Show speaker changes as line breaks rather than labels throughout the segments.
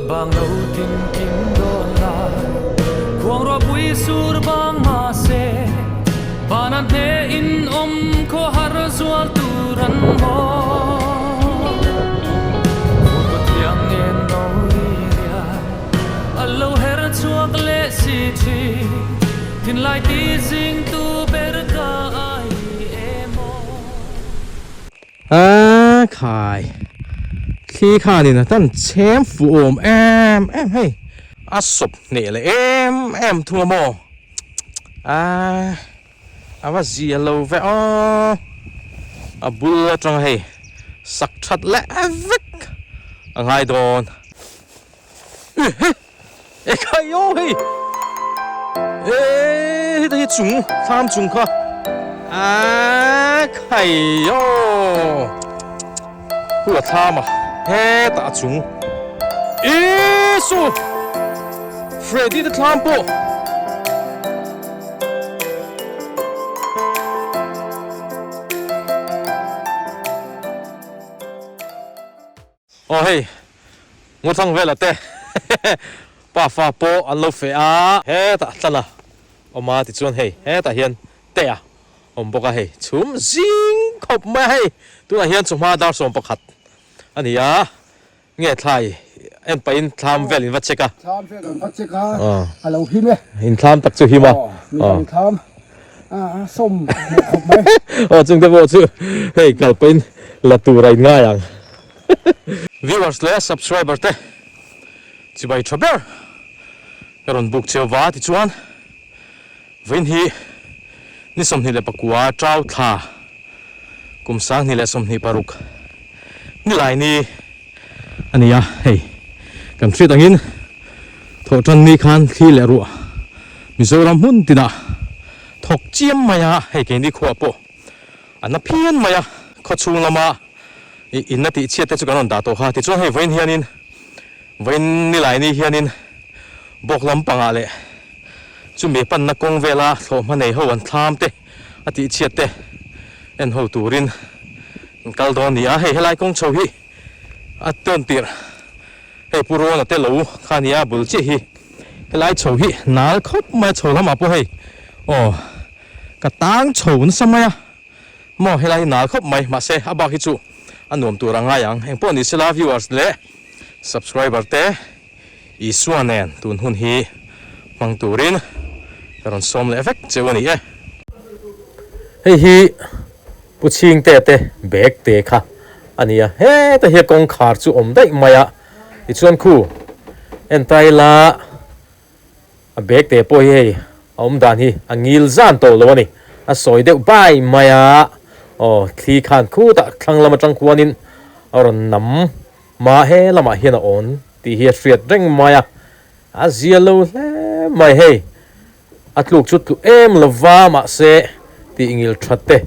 bang lo tin kim dawn lai Khuang ruahpui sur bang mahse Van an hne in awm khaw har zual tur an maw Fur thiang ngen no ri riai A lo her chhuak leh si thin Thinlai ti zing tu ber ka ai emaw.
A khai thli khanin a tan chhem fuh awm em em hei a sawp hneh leh em em thung a maw a a va zia lo ve aw a bul atang hei sak that leh vek a ngai dawn E khai aw hei e heta hi chung thlam chung kha a khai aw hula thlam a hetah a chung e saw Freddy te thlam pawh Aw hei Ngawthlang vela te pa fa pawh an lo feh a, hetah tlan a awm a tichuan hei hetah hian te a awm bawk a hei chhum zing khawp mai a hei tunah hian chawhma dar 11 a ni a nge thlai en pahin thlam vel in va check a.
Thlam vel an va check a a lo him e.
In thlam tak chu him a.
Aw midang thlam a sawm hmuh khawp mai.
Aw chungte pawh chu hei kal pahin la tur a in ngai ang. Viewers leh subscriber te chibai tha ber ka rawn book cheu va tichuan vawiin hi ni 24 Trau thla kum 2026 nilai ni a ni a hei kan hriat angin thawhtan ni khan thli leh ruah Mizoram hmun tinah thawk chiam mai a hei keini khuah pawh a na phian mai a khawchhung lama. Ih inna tih chhiat te chu kan rawn dah tawh kha. Tichuan hei vawiin hianin vawiin nilai ni hianin bawk lampangah leh chumi panna kawng vela thlawhhma nei ho an thlam te a tih chhiat te en ho turin an kal dawn a ni a. Hei helai kawng chho hi a tawn tirh hei Pu Rawna te lo kha a ni a bul chiah hi helai chho hi nal khawp mai a chho lamah pawh hei aw ka tang chho nasa mai a. Maw helai hi nal khawp mai mahse a bak hi chu a nuam tur a ngai ang engpawh ni sela viewers leh subscriber te Isua nen tun hun hi hmang turin ka rawn sawm leh vek cheu a ni e. Hei hi Pu Chhingte te bag te kha a ni a heta hi kawngkhar chu awm daih mai a tichuan khu entaila A bag te pawh hi hei a awm dan hi a ngil zan tawh lo a ni. A sawi deuh bai mai a, aw thli khan khutah thlang lam atang khuanin a rawn nam ma he lamah hian a awn tih hi a hriat reng mai a, a zia lo hle mai hei. A tluk chu tlu em lova mahse tih ngil that te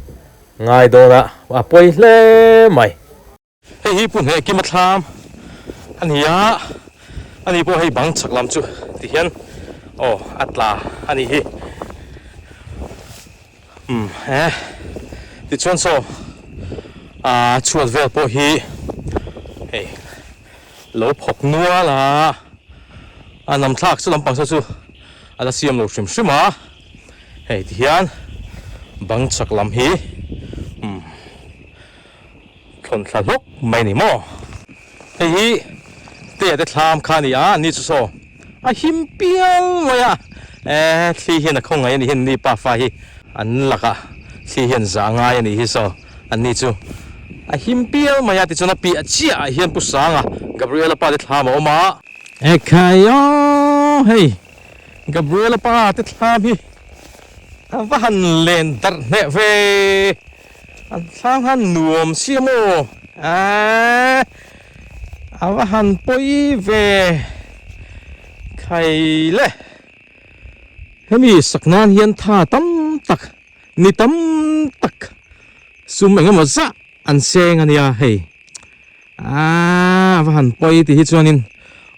ngai dawn a, a pawi hle mai. Hei hi Pu Hnehkima thlam a ni a, ani pawh hei bang chhak lam chu ti hian aw a tla a nih hi. Umm he tichuan saw ah chhuat vel pawh hi hei lo phawk nual a, a nam thlak chu lampang saw chu a la siam lo hrim hrim a. Hei ti hian bang chhak lam hi umm. Thlawn thla hlawk mai ni maw? Hei hi Tea te thlam kha a ni a, ni chu saw a him pial mai a, eh thli hian a khaw ngai a ni hian ni pafa hi an lakah thli hian zah ngai a nih hi saw an ni chu a him pial mai a tichuan a piah chiah ah hian Pu Sanga Gabriela pa te thlam a awm a. Ekhai aw hei Gabriela pa te thlam hi a va han len darh hneh ve. An thlang han nuam sia maw? Aaa a va han pawi ve khai le. Hemi sak nan hian tha tam tak ni tam tak sum eng emaw zah an seng a nia hei. Aaa a va han pawi tih hi chuanin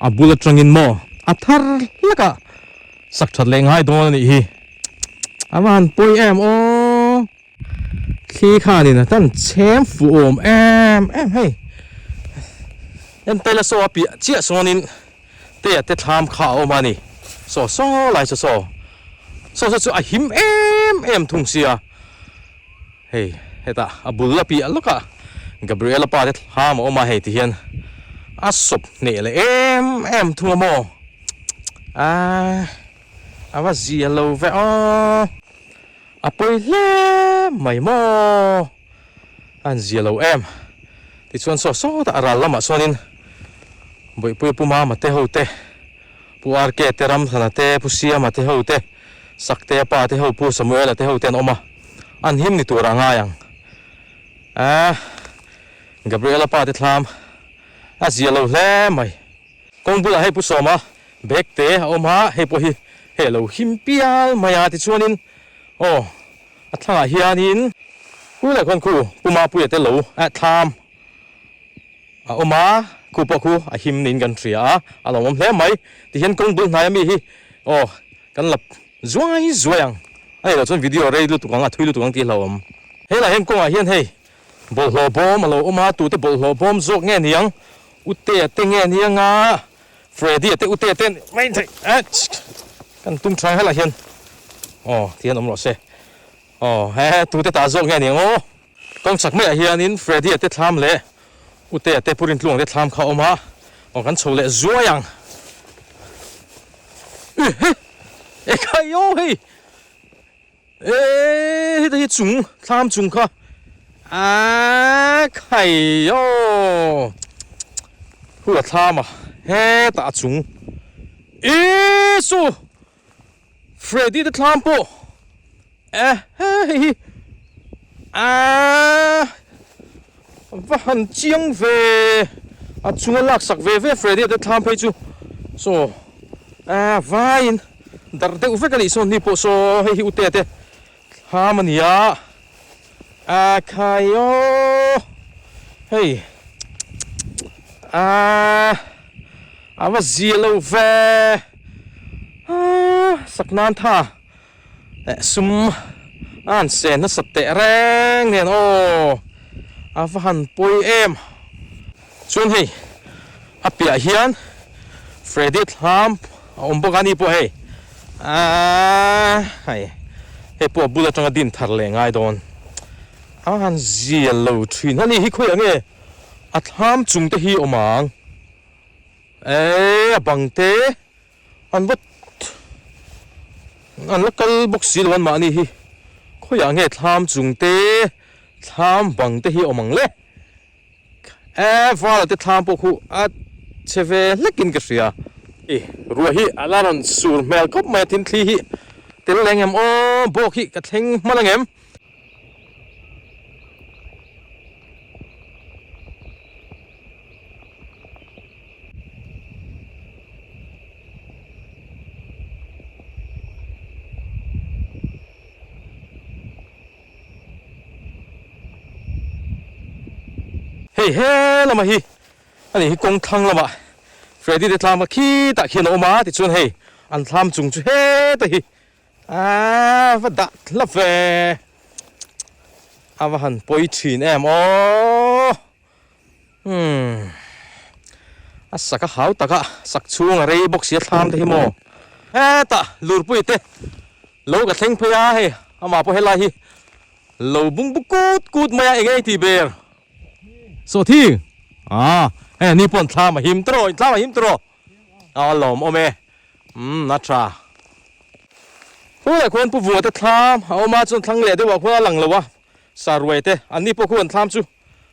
a bul atangin maw a thar hlek a sak that leh ngai dawn a nih hi. A va han pawi em aw. Thli khanin a tan chhem fuh awm em em hei. Entai la saw a piah chiah sawnin. Tea te thlam kha a awm a ni. Saw saw lai saw saw. Saw saw chu a him em em thung sia. Hei hetah a bul la piah lawkah Gabriela pa te thlam a awm a hei ti hian a sawp hneh leh em em thung a maw. Aaa a va zia lo ve aw. A pawi hle mai maw? A han zia lo em? Tichuan saw sawtah a ral lamah chuanin Bawihpuia Pu Mama te ho te, Pu RK te, Ramhlana te, Pu Siama te ho te, Saktea pa te ho, Pu Samuela te ho te an awm a, an him ni turah a ngai ang. Aaa Gabriela pa te thlam a zia lo hle mai. Kawng bulah hei Pu Sawma bag te a awm a, hei pawh hi hei a lo him pial mai a tichuanin aw a thlangah hianin Pu leh khawn khu Pu Mapuia te lo eh thlam a awm a, khu pawh khu a him niin kan hria a, a lo awm hle mai. Tihian kawng bul hnaia mi hi aw kan la zuai zuai ang a nih loh chuan video rei lutuk ang a thui lutuk ang tih hlauhawm. Helaiah hian kawngah hian hei bawlhhlawh bawm a lo awm a, tute bawlhhlawh bawm zawk nge niang? Utea te nge ni anga Freddy-a te Utea te mai theih eh kan tum tha helaiah hian aw ti hian awm rawh se aw he tute tah zawk nge ni ang aw kawng chak maiah hianin Freddy-a te thlam leh Utea te Pu Rintluang te thlam kha a awm a aw kan chho leh zuai ang ehe ekhai aw hei. Eee heta hi chung thlam chung kha aaa khai aw hu a thlam a hetah a chung eee saw Freddy te thlam pawh eh he hei hi aaa va han chiang ve a chung a laksak ve ve Freddy te thlam phei chu saw aaa vaiin. Darh deuh vek a nih sawn ni pawh saw hei hi ute te thlam a ni a a khai aw hei a a va zia lo ve a sak nan tha eh sum a han sen nasa teh reng nen aw a va han pawi em chuan hei a piah hian Freddy thlam a awm bawk a ni pawh hei aaa hei hei pawh a bul atanga din thar leh ngai dawn a han zial lo thin a ni hi khawiah nge a thlam chung te hi awm ang eee a bang te an va an la kal bawk si lo an mahni hi khawiah nge thlam chung te thlam bang te hi awm ang le. E vala te thlam pawh khu a chhe ve hlek in ka hria. I ruah hi a la rawn sur hmel khawp mai a tin thli hi tel leng em aw bawk hi ka thleng hman ang em. Hei he lama hi a nih hi kawng thlang lamah Freddy te tlama khitah khian a awm a tichuan hei an thlam chung chu heta hi aaa va dah hla ve a va han pawi thin em aw umm a sak a hau tak a sak chhung a rei bawk si a thlam te hi maw hetah lurpui te Lo ka thleng phei a hei amah pawh helai hi lo bung bu kut kut mai a eng nge tih ber sawhthing ah hei ni pawh an thlam a him tawh thlam a him tawh a lawm awm e umm a tha khulai khuan pu vua te thlam a awm a chuan thlang leh deuh ah khuan a lang lo a saruai te an ni pawh khu an thlam chu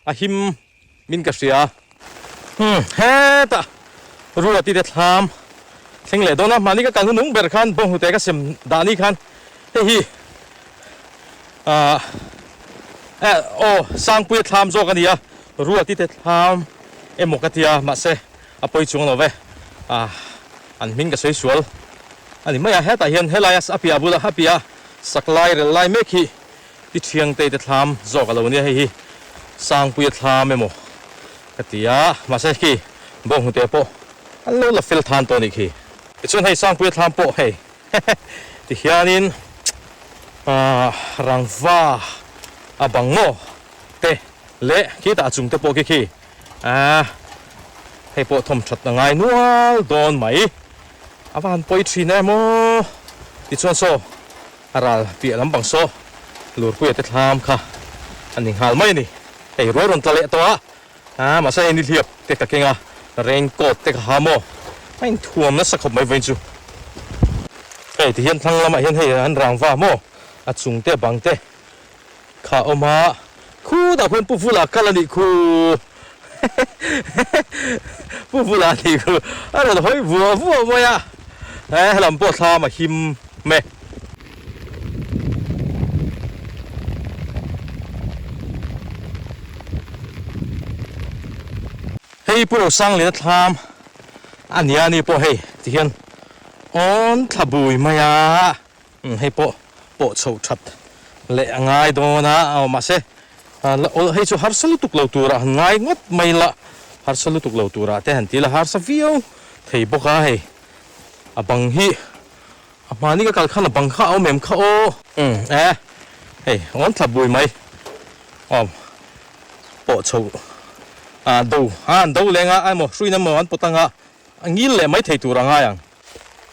a him Min ka hria. Umm hetah Ruati te thlam thleng leh dawn a, mahni ka kal hnunung ber khan bawnghnute ka sem dah ni khan hei hi ahh eh aw Sangpuia thlam zawk a ni a, Ruati te thlam emaw ka tia mahse a pawi chuang lo ve ah an hming ka sawi sual a ni mai a, hetah hian helai a piah bula a piah sak lai rel lai mek hi Ti Thiangtei te thlam zawk a lo nia hei hi Sangpuia thlam emaw ka ti a, mahse khi bawnghnute pawh an lo la fel than tawh a nih khi. Tichuan hei Sangpuia thlam pawh hei ti hianin ahh rangva a bang maw te leh khitah a chung te pawh khi khi ahh. Hei pawh thawm that a ngai nual dawn mai. A va han pawi thin em aw. Tichuan saw a ral piah lampang saw Lurpuia te thlam kha a ni nghal mai a ni. Hei ruai rawn tla leh tawh a, aa mahse hei nihliap te ka keng a, rain coat te ka ha maw? A inthuam nasa khawp mai vawiin chu. Hei tihian thlang lamah hian hei an rangva maw? A chung te bang te kha a awm a, khutah khuan Pu Vula kal a nih khu Pu Vula a nih khu a rawn hawi vuah vuah mai a, he helam pawh thlam a him e. Hei Pu Rosangliana thlam a nia ni pawh hei tihian awn thla bui mai a. Hei pawh pawh chhoh that leh a ngai dawn a, aw mahse hei chu harsa lutuk lo turah han ngai ngawt mai la, harsa lutuk lo turah te han ti la harsa viau thei bawk a hei a bang hi a hmani ka kal khan a bang kha a awm em kha aw. Umm e hei awn thla bui mai aw pawh chhoh ah do a an do leng a emaw hruin emaw an pawt anga a ngil leh mai thei tur a ngai ang.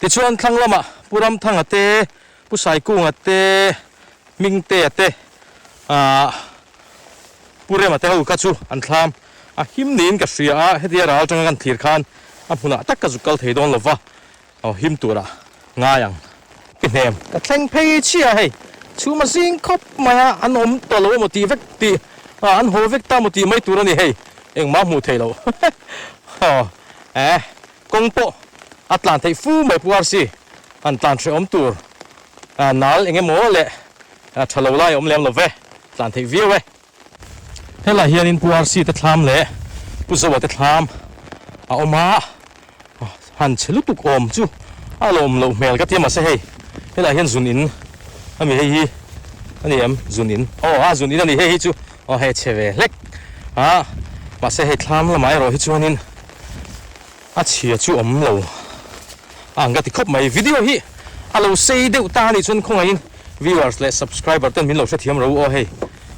Tichuan thlang lamah Pu Ramthanga te, Pu Saikunga te, Hmingtea te, aah Pu Rema te ho kha chu an thlam a him niin ka hria a, hetia ral atanga kan thlir khan a hmunah tak ka zuk kal thei dawn lova, aw him turah ngai ang. Ti hnem ka thleng phei chhia hei, chhum a zing khawp mai a, an awm tawh lo emaw tih vek tih, aah an haw vek ta maw tih mai tur a ni hei, engmah hmuh theih loh aw eh. Kawng pawh a tlan theih fu mai Pu RC, an tlan hrehawm tur nal eng emaw leh tha lo lai a awm lem lo ve, tlan theih viau e. Helai hianin Pu RC te thlam leh Pu Zoa te thlam a awm a, han chhe lutuk awm chu a lawm loh hmel ka ti a mahse hei helai hian zun in ami hei hi a ni em zun in aw a zun in a ni hei hi chu aw hei chhe ve hlek a mahse hei thlam lamah erawh hi chuanin A chhia chu awm lo a ang ka ti khawp mai. Video hi a lo sei deuh ta a nih chuan khawngaihin viewers leh subscriber ten min lo hrethiam ro aw hei.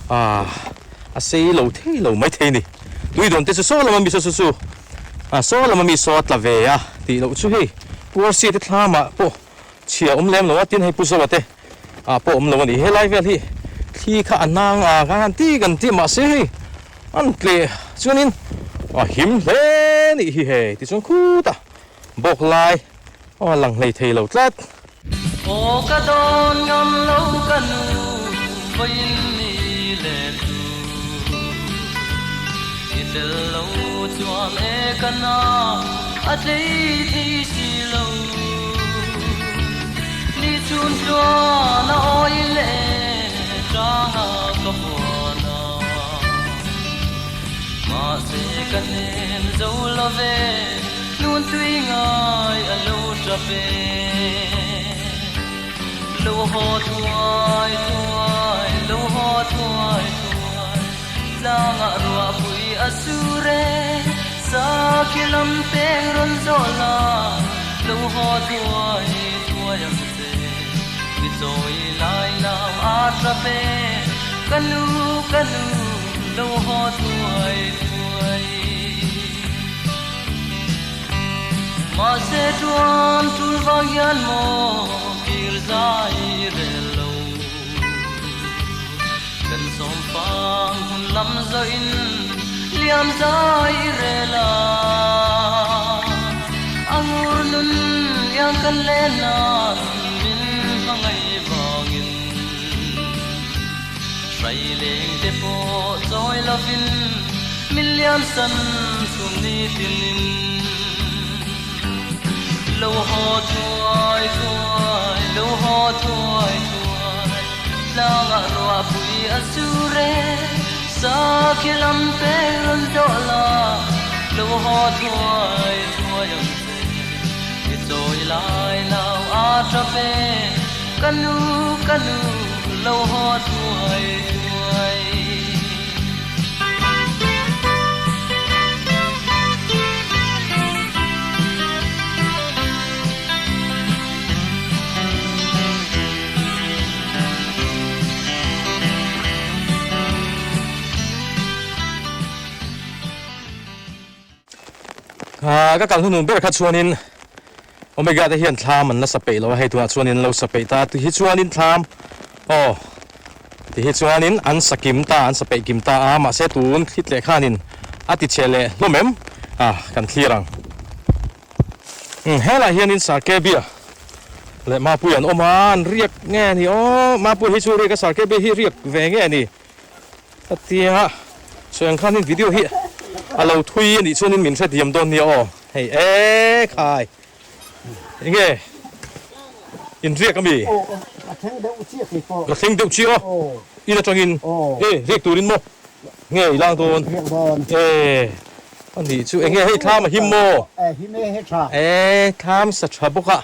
Aah a sei lo thei lo mai thei ni. Tui dawn te chu saw lama mi saw chu chu ah saw lama mi saw a tla ve a tih loh chu hei Puarsia te thlamah pawh chhia awm lem lo a tin hei Pu Zoa te ah pawh awm lo a ni. Helai vel hi thli kha a nang a kan han ti kan ti mahse hei an tleh chuanin a him hle nih hi hei tichuan khutah bawk lai aw a lang hlei thei lo tlat.
Aw ka dawn ngam lo ka nu vawiin ni leh tu i tel lo chuan e ka na a tlei thei si lo. Ni chhun chuan a awi leh tanga ka buan a, mahse ka hnem zo lo ve, nun tui ngai a lo tap e. Lo haw thuai thuai, lo haw thuai thuai, tlangah ruahpui a sur e, sakhi lam peng rawn zawh la, lo haw thuai thuai ang che. Mi chawi lai lam a tap e, ka nu ka nu, lo haw thuai thuai. Mahse chuan tul vang hian maw kir zai rel lo. Kan sawm fang hun lam zawhin liam zai rel a. A ngur nun iang kan len nan min hmangaih vangin. Hrai leng te pawh chawi lovin min liam san chhum ni tinin. Lo haw thuai thuai, lo haw thuai thuai, tlangah ruahpui a sur e, sakhi lam peng rawn zawh la, lo haw thuai thuai ang che, i chawi lai nau a tap e, ka nu ka nu lo haw thuai thuai.
Ka kal hnunung ber kha chuanin Omega te hian thlam an la sa peih lo a, hei tunah chuanin an lo sa peih ta. Tihi chuanin thlam aw tihi chuanin an sa kim ta, an sa peih kim ta a, mahse tun thlit leh khanin a ti chhe leh hlawm em? Ah kan thlir ang. Umm helaiah hianin Sarkebia leh Mapuia an awm a, an riak nge a ni aw, Mapuia hi chu riak a, Sarkebia hi riak ve nge a ni ka tia, sawi ang khanin video hi a lo thui a nih chuanin min hrethiam dawn nia aw, hei e khai enge in riak ami?
Aw a thleng deuh chiah kei pawh.
A thleng deuh chiah aw, in atangin e riak turin maw? Nge i lang dawn?
Riak dawn.
E a nih chu enge hei thlam a him maw?
E him e he tha.
E thlam sa tha bawk a.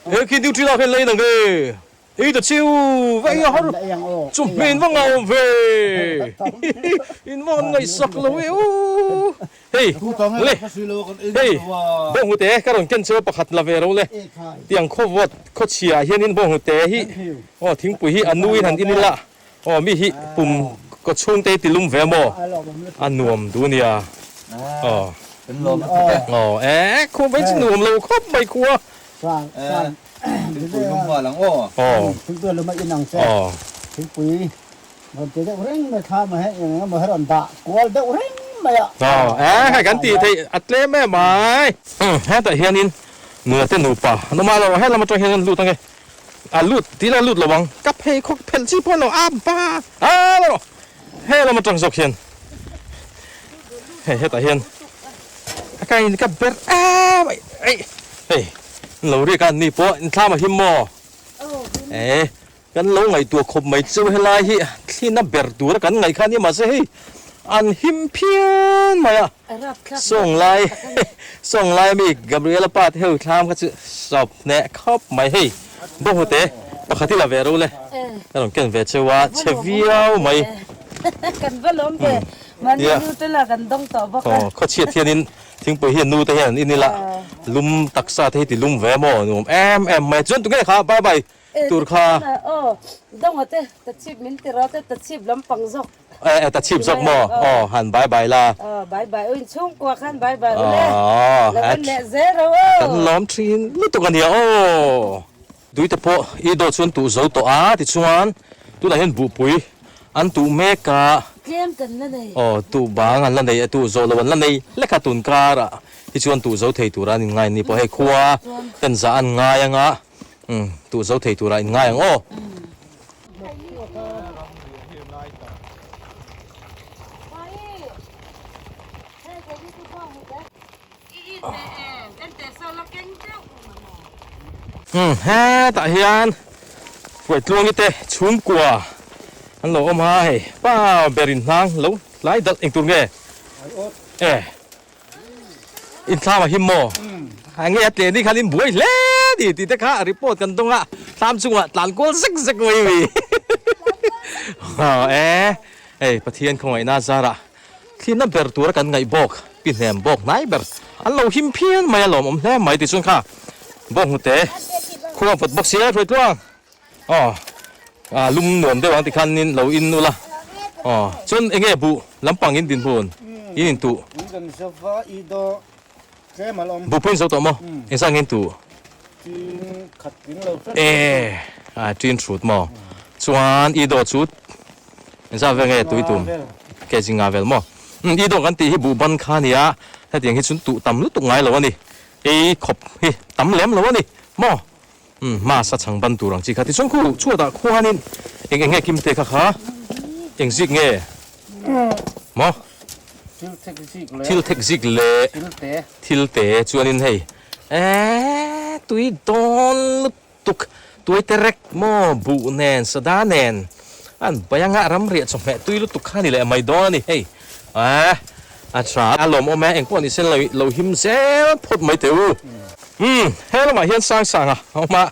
He khi duty lak hian lei nang e. Ei ta chiu vei a har chu hmin va ngau ve. In va ngaihsak lo e u. Hei le hei bawnghnute ka rawn ken chu pakhat la ve ro le. Tiang khawvawt khawchhia hianin bawnghnute hi aw thingpui hi a nuin han in ila. Aw mi hi pum kaw chhungte hi ti lum ve maw? A nuam duh nia. Aw. Aw e khuam vei chu nuam lo khawp mai khua.
Thingpui lum nghal ang aw.
Aw.
Thingpui lum a inang che.
Aw.
Thingpui rawn ti deuh reng mai kha maw hei eng emaw hi rawn dah kual deuh reng mai a.
Aw e hei kan tih theih a tlem em mai. Hetah hianin nula te nupa an awm a lo helam atang hian an lut ange. A lut tih la lut lo ang, ka pheikhawk phelh chi pawh lo a ba a lo he lam atang zawk hian hei hetah hian a ka in ka ber em ai ei hei lo riak a ni pawh inthlam a him maw e kan lo ngaihtuah khawp mai chu helai hi thlina ber tura kan ngaih kha a ni mahse hei an him phian mai a. Sawng lai sawng lai ami Gabriela pa te ho thlam kha chu sawp hneh khawp mai hei bawnghnute pakhat hi la ve ro le ka rawn ken ve cheu a chhe viau mai
Kan va lawm ve mahni nu te lah kan dawng tawh bawk a.
Aw khawchhiat hianin thingpui hian nu te hian an in ila lum taksa te hi ti lum ve maw nuam em em mai chuan tunge kha bye bye tur kha.
Aw dawnga te tachhip min ti rawh te tachhip lampang zawk.
E e ta chhip zawk maw? Aw han bye bye la.
Aw bye bye u inchhungkua khan bye bye u le. Lo en leh zel ro aw.
Kan lawm thin lutuk a nia aw. Duite pawh i dawt chuan tuh zo tawh a tichuan tunah hian buhpui an tuh mek a.
Tlem kan la nei.
Aw tuh bang an la nei a tuh zawh lo an la nei lek a tun karah hi chuan tuh zo thei tura an inngai ni pawh hei khua ten zah an ngai anga tuh zo thei tura inngai ang aw. Umm hetah hian Fuaitluangi te chhungkua an lo awm a hei pa ber in hnang lo tlai dalh engtur nge e. Inthlam a him maw? Nge a tleh ni khan in buai hle ni tih te kha report kan dawng a, thlam chungah tlan kual zek zek mai mi. E, hei Pathian khawngaihna zarah thlinna ber tura kan ngaih bawk, pi hnem bawk hnai ber an lo him phian mai a lawmawm hle mai tih chuan kha bawk hnute khuang vawt bawk si e hruai tluang. Aw ah lum nuam deuh ang tikhan in lo in ula aw chuan eng nge buh lampang in dinhmun in in tuh buh pawh in zo tawh maw eng zat nge in tuh e ah tin hrut maw chuan i dawt chu eng zat vel nge tui tum kg nga vel maw i dawt kan tih hi buh ban kha a nia hetiang hi chu tuh tam lutuk ngai lo a ni ei khawp hi tam lem lo a ni maw. Umm hma sa chhang ban tur ang chi kha tichuan khu chhuatah khuanin eng eng nge kim te kha kha eng zik nge maw thil thek zik leh thil te chuanin hei eee tui dawn lutuk tuai te rek maw buh nen sada nen an bai anga ramriah chawhmeh tui lutuk kha ni leh mai dawn a ni hei eee a tha a lawmawm e engpawh ni sen lo him zel phawt mai teh u. Umm, he lamah hian sang sang a awm a,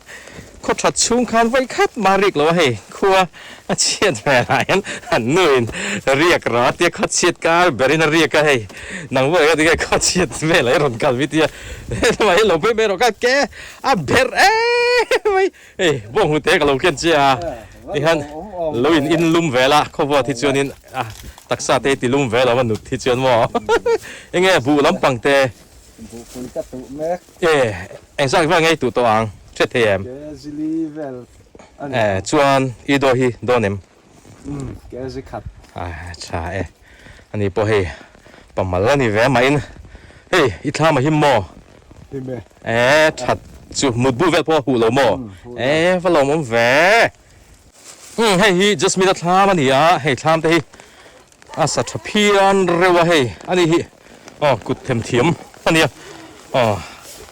khaw that chhung khan vawi khat mah rik lo a hei, khua a chhiat hmelah hian an nuin riak rawh a tia khaw chhiat kar berin a riak a hei, nang pawh eng enge khaw chhiat velah i rawn kal mi tia he lamah hian lo phei mai rawh ka ke a berh em mai, hei bawnghnute ka lo ken che a tikhan lo in in lum vel a khaw vuat hi chuanin a taksa te hi ti lum vel lo a nut hi chuan maw enge buh lampang te.
Buhpui ka tuh mek.
E, engzak vel ngei tuh tawh ang, hriat thei em?
Ke zili vel a ni.
E, chuan i daw hi dawn em?
Umm, ke zi khat.
A, tha e. Ani pawh hei pamal a ni ve mahin hei i thlam a him maw?
Him e.
E, that chu mutbu vel pawh a huh lo maw? E, va lawmawm ve. Umm, hei hi Jasmine a thlam a ni a, hei thlam te hi A sa tha phian reuh a hei a ni hi aw kut them thiam a nia aw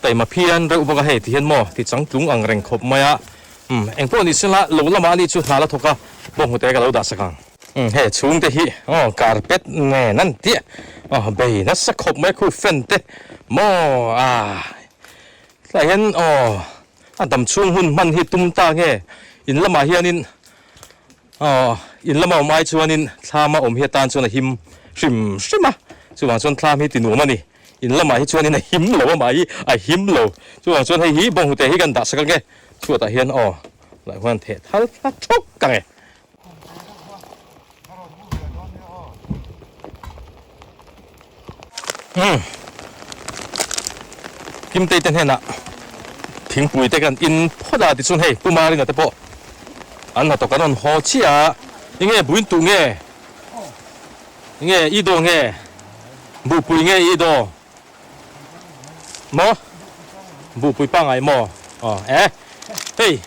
taima phian reuh bawk a hei ti hian maw ti changtlung ang reng khawp mai a umm eng pawh ni sela lo lamah a ni chu hna la thawk a bawnghnute ka lo dah sak ang umm hei chhungte hi aw carpet nen an tih a aw bei nasa khawp mai khu fan te maw a tlaiah hian aw a dam chhung hun hman hi tum ta nge in lamah hianin Aw, in lama awm ai chuanin thlama awm hi atan chuan a him hrim hrim a, chuvang chuan thlam hi ti nuam a ni. In lamah hi chuanin a him lo a, mahhi a him lo. Chuvang chuan hei hi bawnghnute hi kan dah sak ange, chhuatah hian aw lah huan theh thal thla thawk ange. Umm Kimtei te hnenah thingpui te kan in phawt a tichuan hei Pu Marina te pawh an hnathawk an rawn haw chiah a, enge buin tuh nge? Enge i daw nge? Buhpui nge i daw? Maw? Buhpui pangngai maw? Aw e hei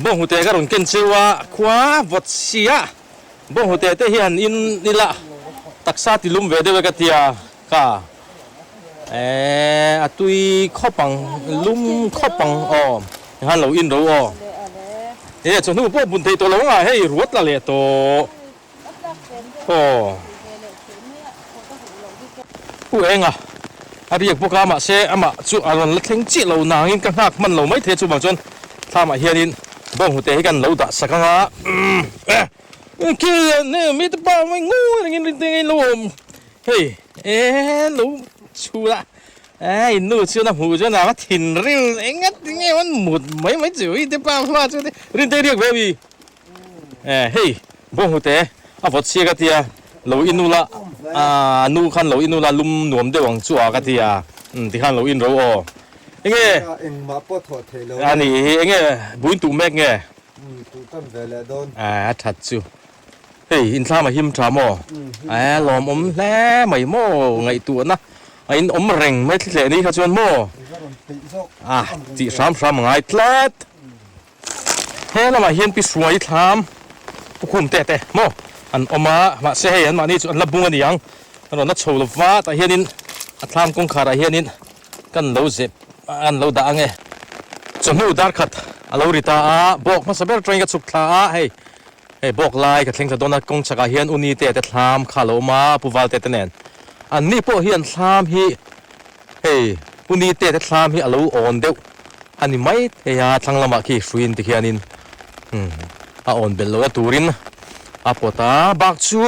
bawnghnute ka rawn ken cheu a khua vawt si a. Bawnghnute te hian in ila taksa ti lum ve deuh e ka tia ka eh a tui khawp ang lum khawp ang aw tikhan lo in ro aw e chawhnu pawh bun thei tawh lo anga hei ruat la leh tawh aw pu enga a riak bawk a mahse amah chu a rawn la thleng chiah lo nangin ka nghak hman lo maithei chuvang chuan thlamah hianin Bawnghnute hi kan lo dah sak anga mi te pa mai ngawi rengin rin te ngei lo awm hei e lo chhul a e in nu chuan a hmuh chuan a thinrim enga tinge an mut mai mai chu i te pa hma chu te rin te riak ve wi e hei bawnghnute a vawt sia ka tia lo in ula a nu khan lo in ula lum nuam deuh ang chu a ka tia tikhan lo in ro aw. Enge?
Engmah pawh thawh theih lo.
A nih hi, enge buin tuh mek nge?
Umm, tuh tam ve leh dawn.
A, a that chu. Hei, inthlam a him tha maw? A, lawmawm hle mai maw, ngaihtuahna a in awm reng mai thleh ni kha chuan maw? A, tih hram hram a ngai tlat. He lamah hian pi hruai thlam pukhum te te maw an awm a, mahse hei anmahni chu an la bung a ni ang, an rawn la chho lo va, tah hianin a thlam kawngkharah hianin kan lo zep an lo dah ang e. Chawhnu dar khat a lo ri ta a, bawk hmasa ber atangin ka chhuk thla a, hei hei bawk lai ka thleng thla dawn a, kawng chhakah hian Uni te te thlam kha a lo awm a, Pu Valte te nen anni pawh hian thlam hi Hei Puni te te thlam hi a lo awn deuh a ni mai thei a, thlang lamah khi hruiin ti khianin umm a awn belh loh a turin a pawt a, bak chu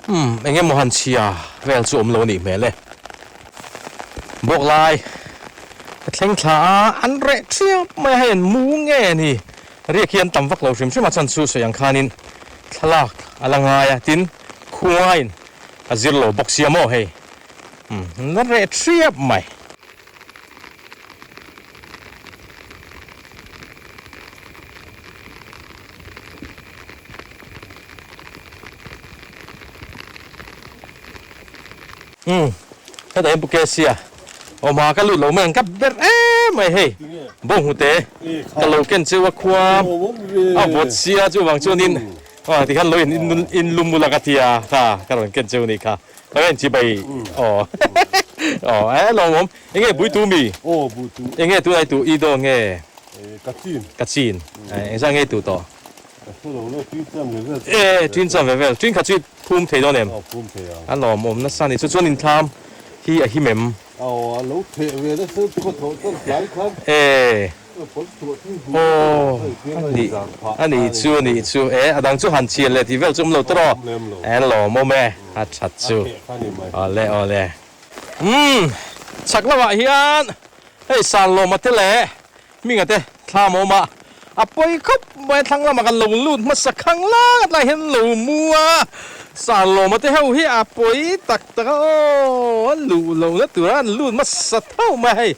umm eng emaw han chhia vel chu awm lo a nih hmel e. Bawk lai ka thleng thla a, an reh thiap mai a, hei an mu nge a ni, riak hi an tam vak lo hrim hrim a, chuan chu sawi ang khanin thlalak a la ngai a, tin khuain a zir lo bawk sia maw hei. Na reh thiap mai. Umm hetah hian Pu Kesia awma ka lut lo mai ang ka ber em mai hei bawnghnute ka lo ken cheu a khua a vawt sia chuvang chuanin aw tikhan lo in in lum ula ka tia kha ka rawn ken cheu anih kha. Ka en chi bai aw aw e lo awm enge bui tu mi
aw bui tu
enge tu ai tu i do nge
ka chin
ka chin eng zah nge tu to
ka hre lo le tin cham ve vel
e tin cham ve vel tin kha chu phum thei dawn em
aw phum thei ang
a lawm awm nasa ni chu chuan in thlam hi a him em
aw a lo theh ve nasa chu ka thawh chuan tlai khan
e Aw, a nih chu, a nih chu, e, a dang chu han chhiar leh tih vel chu awm lo tawh, e, lawmawm e, a that chu, awle, awle. Umm, chhak lamah hian hei Sanlawma te leh Hminga te thlam a awm a, a pawi khawp mai, thlang lamah kan lo lut hmasa khang lang a tlaiah hian lo mu a. Sarlawma te ho hi a pawi tak tak a aw, an luh lohna tura an lut hmasa tho mai hei.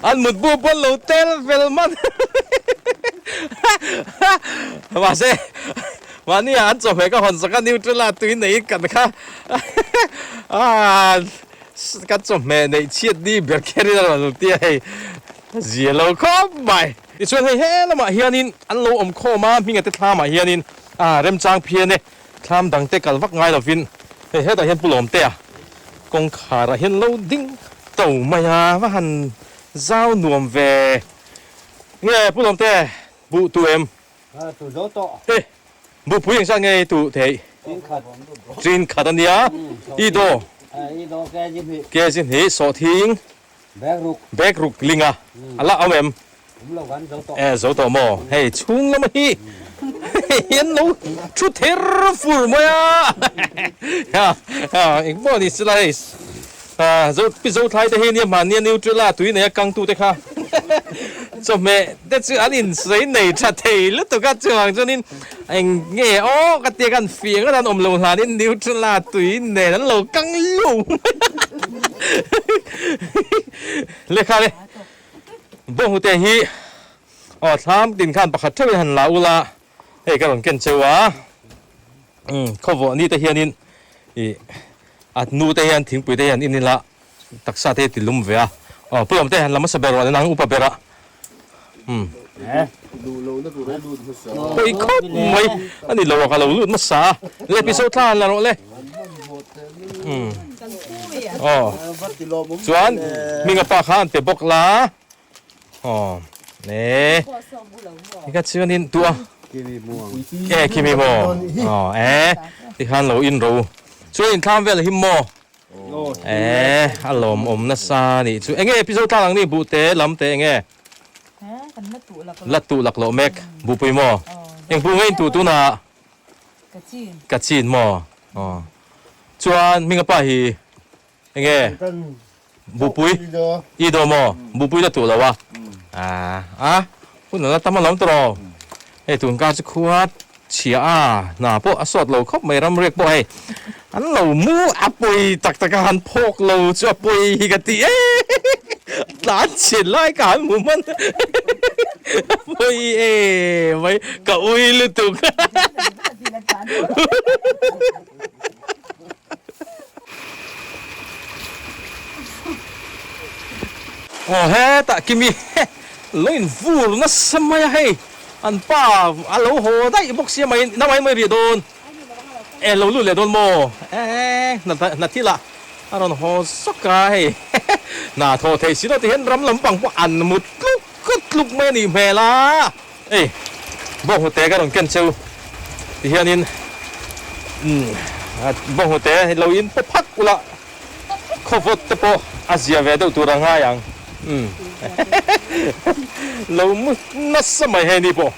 An mutbu pawh an lo tel fel hman mahse mahni ah an chawhmeh ka hawn sak a Nutrela tui nei kan kha kan chawhmeh neih chhiat ni ber kher in a rawn lo tia hei zia lo khawp mai. Tichuan hei he lamah hianin an lo awm khawm a hminga te thlamah hianin a remchang phian e. Thlam dang te kal vak ngai lovin hei hetah hian Pu Lawmtea kawngkhar ah hian lo ding to mai a, va han zau nuam ve. Nge Pu Lawmte buh tu em?
A tu zo tawh.
He buhpui engzat nge i tuh theih?
Tin khat.
Tin khat a nia. I daw.
I daw kg hnih.
Kg hnih sawhthing.
Bag ruk.
Bag ruk linga a la awm em?
Awm lo kan zo tawh.
E zo tawh maw? Hei chhung lama hi hei an lo thu ther fur mai a. Eng pawh ni sela hei zo pi zo thlai te hi nia hmannia Nutrela tui nei a kangtu te kha chawhmeh te chu an insawi nei tha thei lutuk a chuvang chuanin eng nge aw ka tia khan fiang an awm lo hlanin Nutrela tui nen an lo kang luh mai a. Lehkha le bawnghnute hi aw thlam tin khan pakhat theuhin han la ula hei ka rawn ken cheu a umm khawvawh ni te hianin ih a nu te hian thingpui te hian in ila taksa te hi ti lum ve a aw pu lawm te han la hmasa ber rawh nang upa ber a umm pawi khawp mai a ni lo a ka lo lut hmasa a le pi so thla han la rawh le. Umm aw chuan hminga pa kha an pe bawk la aw ne tikha chuanin tua e khimi maw aw e tikhan lo in ro chuan in thlam vel hi maw e a lawmawm nasa nih chu enge pi zo tlang ang ni buh te lam te enge la tuh lak loh mek buhpui maw eng buh nge in tuh tunah.
Ka chin.
Ka chin maw? Aw. Chuan hminga pa hi enge? Bupui. I daw maw? Bupui la tuh lo a. A a hun a la tam alawm tawh. Hei tun kar chu khua chhia a hna pawh a sawt lo khawp mai ramriak pawh hei an lo mu a pawi tak tak a han phawk lo chu a pawi hi ka ti e tlan chhin lai ka han hmu hman Pawi e mai ka ui lutuk. Aw hetah Kimi lo in vur nasa mai a hei an pa a lo haw daih bawk sia mai na mai mai rih dawn e lo lut leh dawn maw e hna thil ah a rawn haw zawk a hei hna thawh theih si lo ti hian ram lampang pawh an mut tluk Kut tluk mai a nih hmel a. Ei, bawnghnute ka rawn ken cheu ti hianin umm bawnghnute lo in paw phak ula khawvawt te pawh a zia ve deuh tur a ngai ang umm lo mu nasa mai hei ni pawh.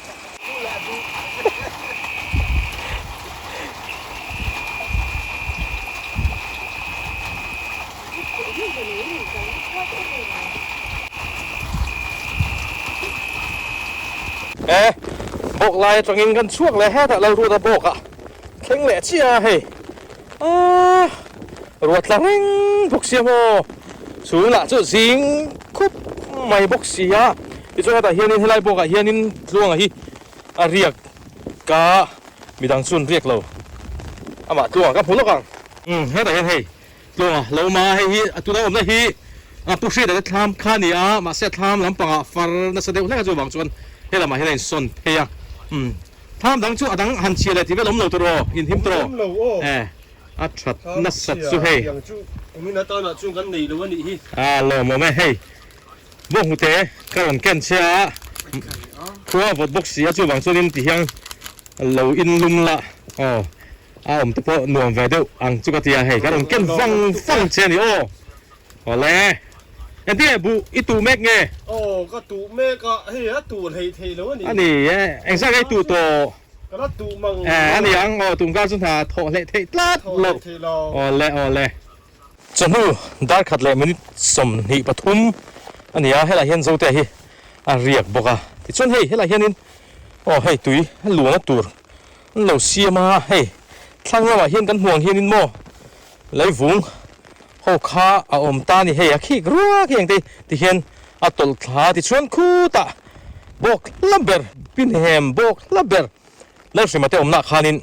E bawk lai atangin kan chhuak leh hetah Lalruata bawk a thleng leh chiah a hei aaa ruat tla reng bawk sia maw chhung lah chu zing khup mai bawk si a tichuan hetah hianin helai bawkah hianin tluanga hi a riak ka midang chu an riak lo amah tluanga ka hmu lawk ang umm hetah hian hei Tluanga lo awm a, hei hi a tuna awmna hi a pu hriat a thlam kha a ni a, mahse a thlam lampangah far nasa deuh hlek a chuvang chuan he lamah hian a insawn phei a, umm thlam dang chu a dang han chhia leh tih vel awm lo tur aw, inhim tur aw, e a that nasat chu hei. A lawmawm e hei bawnghnute ka rawn ken che a, khua a vawt bawk si a chuvang chuanin tihian lo inlum la aw. A awm te pawh nuam ve deuh ang chu ka ti a, hei ka rawn ken vang vang che a ni aw. Awle. Engtin nge buh i tuh mek nge?
Aw ka tuh mek a, hei a tuh hlei thei lo a ni.
A ni e, engzah nge i tuh tawh?
Ka la tuh mang.
E a ni ang aw, tun kar chu hna thawh hleh theih tlat lo.
Thawh hleh thei lo.
Awle awle. Chawhnu dar khat leh minute 23 a ni a, helaiah hian Zotea hi a riak bawk a. Tichuan hei helaiah hianin aw hei tui luana tur An lo siam a, hei thlang lamah hian kan hmuh ang hianin maw leivung ho kha a awm ta a ni hei a khik ruak hi engte tihian a tawlh thla a tichuan khutah bawk hla ber pinhem bawk hla ber Lalhrima te awmnah khanin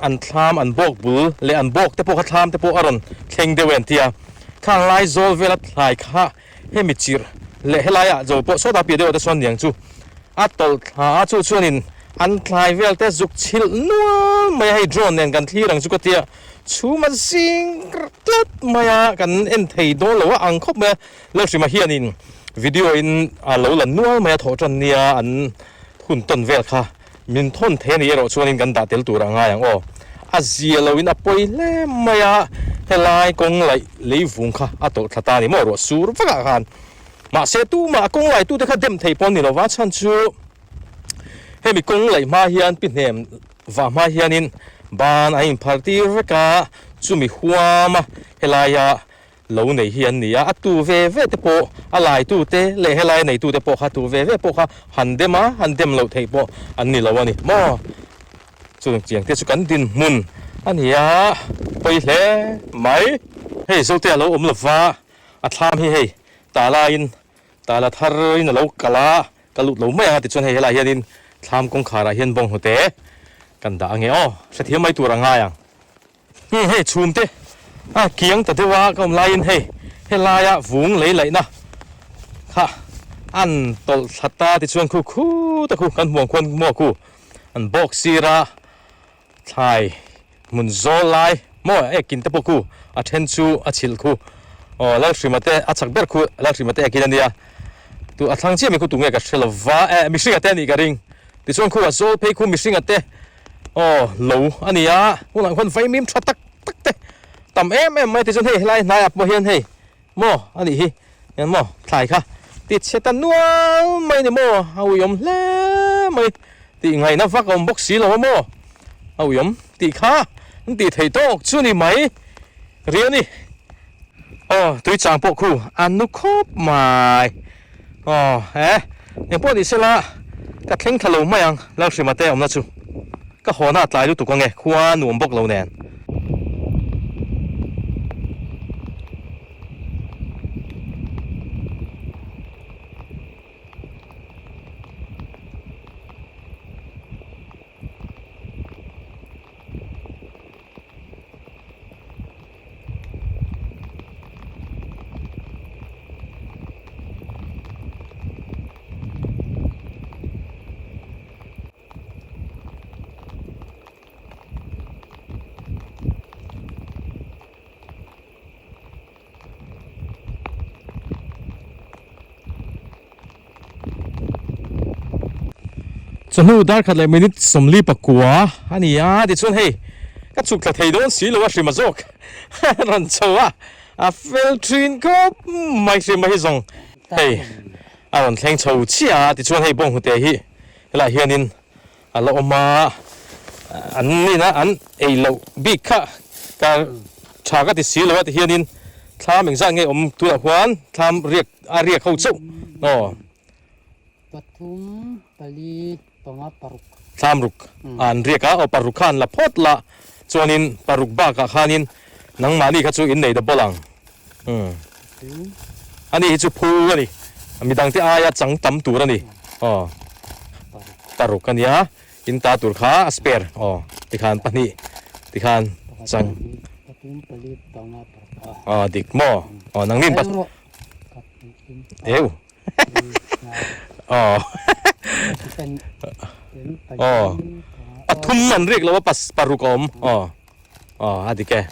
an thlam an bawk bul leh an bawk te pawh kha thlam te pawh a rawn thleng deuh e an ti a, khang lai zawl vela thlai kha hemi chirh leh helaiah zo pawh sawtah piah deuhah te chuan niang chu a tawlh thla a, chu chuanin an thlai vel te zuk chhilh nual mai a, hei drone nen kan thlir ang chu ka tia chhum a zing tlat mai a, kan en thei dawn lo a ang khawp mai a, Lalhrima hianin video in a lo la nual mai a thawh tan nia an hun tawn vel kha min thawn thei a nih erawh chuanin kan dah tel tur a ngai ang aw. A zia loin a pawi hle mai a, helai kawng laih leivung kha a tawlh thla ta a ni maw ruah sur vakah khan. Mahse tumah a kawng laitute kha dem thei pawh a ni lo va, chhan chu hemi kawng laih hma hian pi hnem vah hma hianin ban a inphar tir vek a, chumi huama helaia Lo nei hi an ni a, a tu ve ve te pawh, a laitu te leh helai neitu te pawh kha tu ve ve pawh kha han dem a, han dem loh theih pawh an ni lo a ni maw? Chung chiang te chu kan dinhmun a ni a, pawi hle mai. Hei Zote a lo awm lova, a thlam hi hei talaiin tala tharin a lo kal a, ka lut lo mai ang a tichuan hei helaiah hianin thlam kawngkharah hian bawnghnute kan dah ange aw, hrethiam mai tur a ngai ang. Hei hei chhum te a kiang ta deuh a ka awm laiin hei helaia vung lei laihna kha an tawlh thla ta tichuan khu khu ta khu kan hmuh ang khuan maw khu an bawk sir a thlai hmun zawl lai maw ekin te pawh khu a then chu a chhilh khu aw Lalhrima te a chak ber khu Lalhrima te ekin a nia tu a thlang chiah mai khu tunge ka hre lova eh mihringa te a nih ka ring tichuan khu a zawl phei khu mihringa te. Aw lo a ni a, hunah khuan vaimim tha tak tak te tam em em mai tichuan hei helai hnaiah pawh hian hei maw a nih hi hian maw thlai kha ti chhe ta nual mai ni maw a uiawm hle mai tih ngaihna vak a awm bawk si lo a maw a uiawm tih kha an tih theih tawk chu ni mai ri a ni aw tui chang pawh khu a nu khawp mai. Aw he, engpawh ni sela ka thleng thla lo mai ang Lalhrima te awmna chu ka hawna a tlai lutuk ange khua nuam bawk lo nen. Chawhnu dar khat leh minute 44 a ni a tichuan hei ka chhuk thla thei dawn si lo a hrima zawk rawn chho a a fel thin khawp mai hrima hi zawng hei a rawn thleng chho chiah a tichuan hei bawnghnute hi helaiah hianin a la awm a an nina an ei loh bik kha ka tha ka ti si lo a ti hianin thlam engzat nge awm tunah khuan thlam riak a riak ho chauh aw.
Pathum pali panga paruk.
Thlam ruk a an riak a aw paruk kha an la phawt la chuanin paruk bakah khanin nangmahni kha chu innei double ang umm ani hi chu phu a ni midangte aia chang tam tur a ni aw paruk a nia in ta tur kha a spare aw tikhan pahnih tikhan chang aw dik maw aw nangnin eu. Aw aw pathum an riak lo a pas paruk a awm aw aw a dik e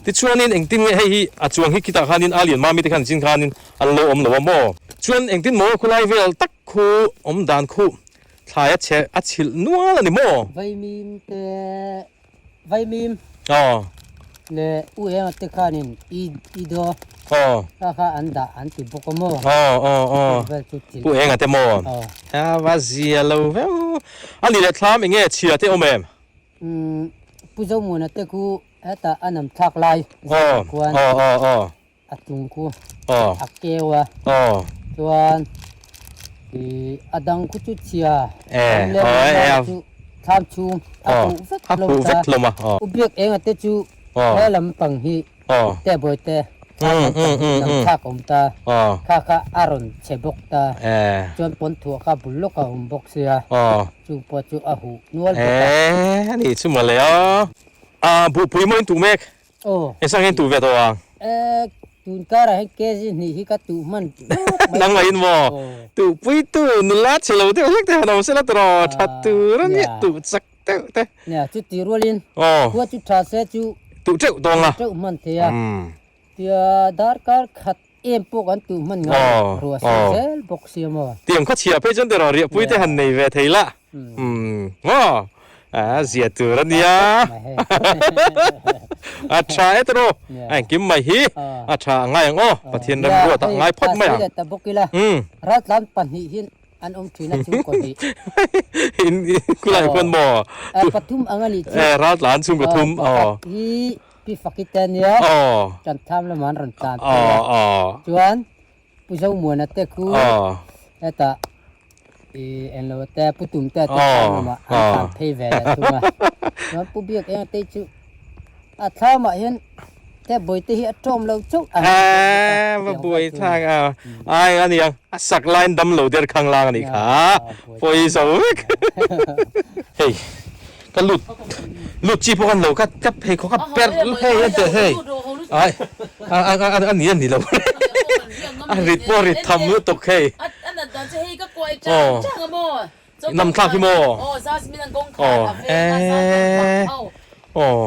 tichuanin engtin nge hei hi a chuang hi khitah khanin a lian mami te khan chin khanin an lo awm lo a maw chuan engtin maw khulai vel tak khu awm dan khu thlai a chhe a chhilh nual a ni maw
Vaimim te Vaimim
aw
leh u eng te khanin i i do
aw
kha kha an dah an ti bawk a maw
aw aw aw
vel chu thil
pu enga te maw
aw
a va zia lo viau a ni leh thlam enge chhia te awm em
umm pu Zomuna te khu hetah a nam thlak lai
aw
khuan
aw aw aw
a chung khu
aw
a keu a
aw
chuan ih a dang khu chu chhia
e
awm lem
aw
lo
e
mai
a
chu.
Thlam chhung a huh vek
a
hlawm
huh
ta.
Vek hlawm a.
U biak enga te chu he lam pang hi te bawi te thlam lam pang hi nam thlak a awm ta. Kha kha a rawn chhe bawk ta. Chuan pawn thuah kha bul lawk a awm bawk sia. Chung pawh chu a huh nual bawk a.
E ani chu mawle a. A buhpui maw in tuh mek? Engsan nge in tuh ve tawh ang?
E tun karah hian kg hnih hi ka tuh hman hluk mai.
Nangmah in maw? Tuhpui tu nula chhe lo deuh hlek te han awm sela tawh tha tur a nia tuh chak deuh te.
Nia chuti rualin khua chu tha se chu
tuh teuh dawn a.
Tuh teuh hman thei a. Tia darkar khat em pawh kan tuh hman ngai lo ruah si zel bawk sia maw.
Tiang khaw chhia phei chuan tiraw riahpui te han nei ve thei la. Umm maw a zia tur a nia. A tha e tiraw a engkim mai hi a tha a ngai ang aw Pathian remruat ah ngai phawt mai ang.
Umm. Raltlan pahnih hi an awm thin a chhungkaw hnih.
In kulai khuan maw?
Pathum ang a nih chu.
Raltlan chhungkaw thum aw.
Pakhat hi Pi Faki te ania tan tham lamah an rawn tlan phei a. Chuan Pu Zomuana te khu hetah i englo te Pu Tum te te thlam lamah an tlan phei ve leh thung a. Chuan Pu Biak Enga te chu a thlamah hian te bawihte hi a tawm lo chauh ang.
Eee va buai thlak a. Ai a niang a sak laiin dam lo der khang lang a nih kha. Pawi zo vek. Hei. Ka lut lut chi pawh kan lo ka ka pheikhawk a perh hei a teh hei ai a a a a ni a ni lo a rit pawh a rit tham lutuk hei aw nam thlak hi maw aw eee aw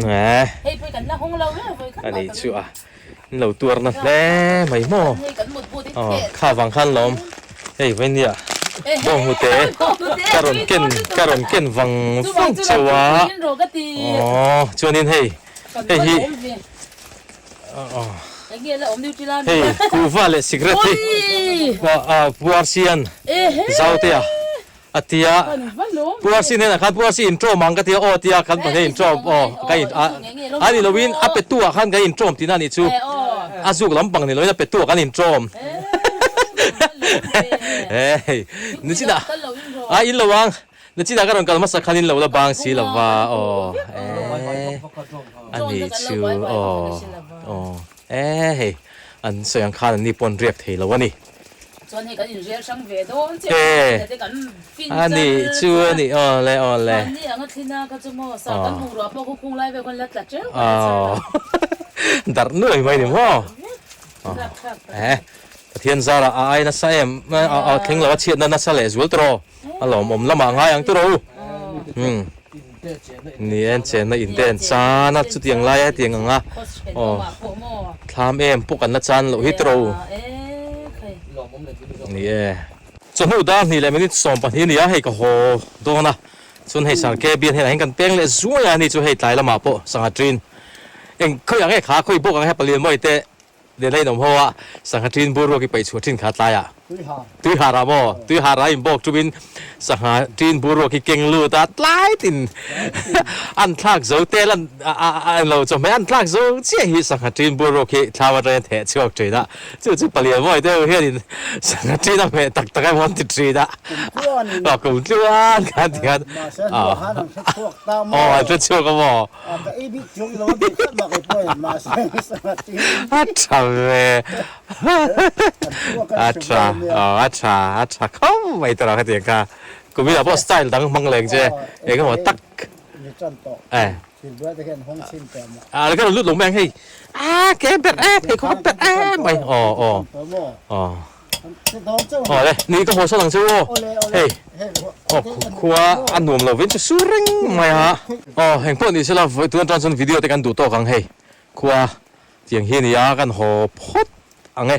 eh a ni chu a in lo tuar na hle mai maw aw kha vang khan lawm hei vainia bawng hnute ka rawn ken ka rawn ken vang vang chauh a aw chuanin hei hei hi hei kuhva leh cigarette hi puar sian zautea. A ti a, Pu Arsi hnenah khan Pu Arsi intawm ang ka ti a, aw ti a, kan pahnih intawm aw ka in a, a ni loin a petu ah khan kan intawm tihna a nih chu, a zuk lampang ni loin a petu ah kan intawm hei nichinah a in lo ang, nichinah ka rawn kal hmasa khan in lo la bang si lova aw eh a nih chu aw aw eh hei an sawi ang khan an ni pawh an riak thei lo a ni.
Chuan hei kan inrel hrang ve dawn che
Eh,
te kan fin
a nih chu a nih aw le aw le.
Mahni anga thlin a kha chu maw sa kan bungrua pawh khu khung lai vel khawn la tla teuh mai a char a.
Darh nuai mai ni maw. Eh, Pathian zara a ai nasa em a thleng lo a chhiatna nasa leh zual tawh a lawmawm lamah ngai ang tawh rawh u. Ni en chenna in te an chan a chutiang lai a hetiang ang a aw thlam em pawh kan la chan loh hi tawh rawh u. Ni e. Chawhnu dar hnih leh minute 12 a ni a hei ka haw dawn a chuan hei sir KB an hnenah hian kan peng leh zuai a ni chu hei tlai lamah pawh sangha ṭin eng khawi ang nge kha khawi bawk ang he palian mawi te Nena in awm ho a, sangha ṭin bur ruak i paih chhuah ṭhin kha tlaiah tui har ah maw? Tui har ah inbawk ṭumin sangha ṭin bur ruak hi keng lut a, tlai tin an thlak zo tel an lo chawhmeh an thlak zo chiah hi sangha ṭin bur ruak hi thlam aṭangin a theh chhuak ṭhin a, chu chu palian mawi deuh hianin sangha ṭin a hmeh tak tak emaw an ti ṭhin a, aw kum tluan khan ti khan aw an hre chhuak a maw?
A
tha ve a tha aw a tha a tha khawp mai tawh khatiang kha kumin ah pawh style dang hmang leng che eng emaw tak eh a ka rawn lut lo mai ang hei a ke ber e pheikhawk ber e mai aw aw aw. Aw le, ni ka haw sawn ang che u aw. Hei, aw khua a nuam lo vin chu sur reng mai a. Aw eng pawh ni sela vawi tun atang chuan video te kan duh tawk ang hei. Khua tiang hi a ni a, kan haw phawt ang e.